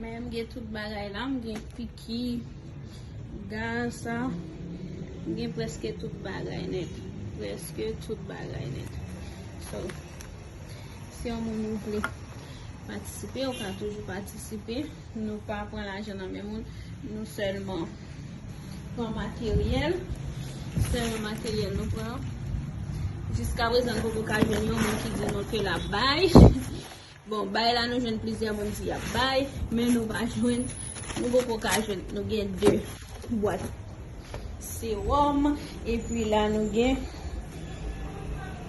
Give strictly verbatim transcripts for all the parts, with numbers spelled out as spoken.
M gen tout bagay la, m gen piki, gaz sa, m gen prèske tout bagay nèt. Prèske tout bagay nèt. So, si yon moun ou vle patisipe, ou ka toujou patisipe. Nou pa pran lajan nan men moun, nou sèlman pran materyèl. Sèlman materyèl nou pran. Jiska prezan, nou poko ka jwenn yon moun ki di nou ke l ap bay. Bon, bay la, nou jwenn plizyè moun di y ap bay, men nou pa jwenn, nou poko ka jwenn. Nou gen de bwat sewòm, epi la nou gen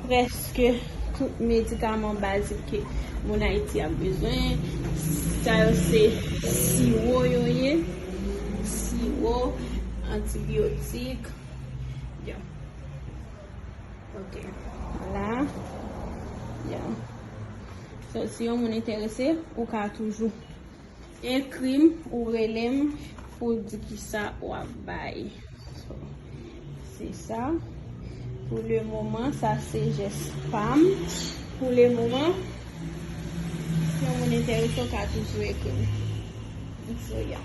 prèske tout medikaman bazik ke moun Ayiti ap bezwen. Sa yo se siwo yo ye, siwo, antibiyotik. Ya. Ok. La. Ya. So, si yon moun enterese, ou ka toujou ekri m ou rele m pou di kisa w ap bay. So, se sa. Pou le moman, sa se jès pa m. Pou le moman, si yon moun enterese, ou ka toujou ekri m. So, ya.